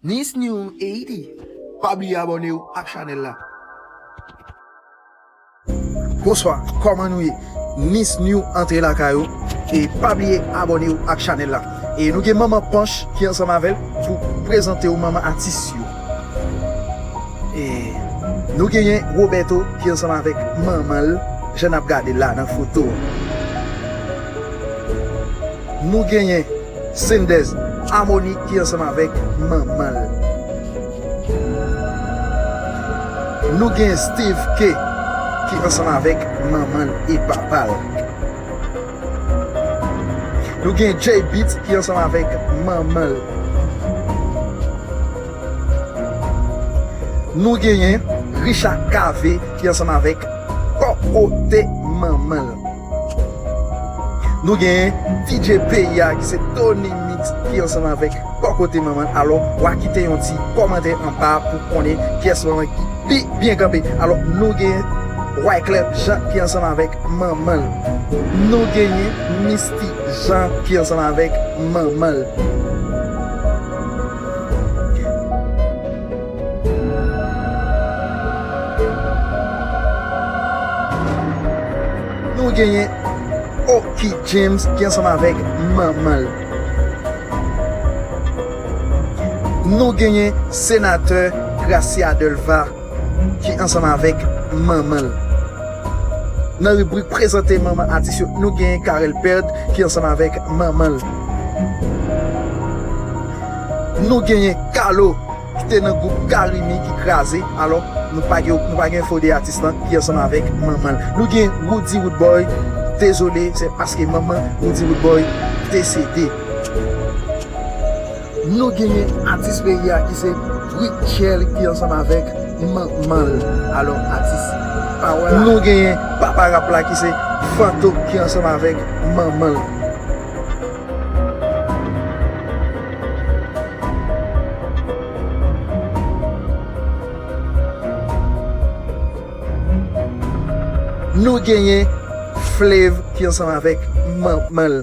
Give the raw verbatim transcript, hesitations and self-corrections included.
Nice New Haiti. Pa bliye abòne w ak chanèl la. Bonswa, kòman nou ye? Nice New antre lakay ou. E pa bliye abòne w ak chanèl la. E nou gen Manman Panch ki ansanm avè l pou prezante w manman atis yo. E nou genyen Roberto ki ansanm avèk manman l, jan n ap gade la nan foto. Nou genyen Sendez Harmony ki ansanm avèk manman l. Nou genyen Steve K ki ansanm avèk manman l e papa l. Nou genyen Jay Beats ki ansanm avèk manman l. Nou genyen Richard Cavé ki ansanm avèk bò kote manman l. Nou genyen D J peyi a ki se Tony Mix ki ansanm avèk bò kote manman l. Alò, w a kite yon ti kòmantè anba pou konnen kiyès manman ki pi byen kanpe. Alò, nou genyen Wyclef Jean ki ansanm avèk manman l. Nou genyen Misty Jean ki ansanm avèk manman l. Nou genyen Oki James ki ansanm avèk manman l. Nou genyen Senatè Gracia Delva ki ansanm avèk manman l. Nan ribrik prezante manman atis yo, nou genyen Carel Perd ki ansanm avèk manman l. Nou genyen Kalo ki te nan gwoup Karimi ki kraze. Alò, nou pa gen, nou pa gen enfo de atis lan ki ansanm avèk manman l. Nou gen Roody Roodboy. Dezole, se paske manman Roody Roodboy desede. Nou genyen atis peyi a ki se Rutshelle ki ansanm avèk manman l. Alò, atis pawòl la. Nou genyen papa rap la ki se Fantom ki ansanm avèk manman l. Nou genyen Flav ki ansanm avèk manman l.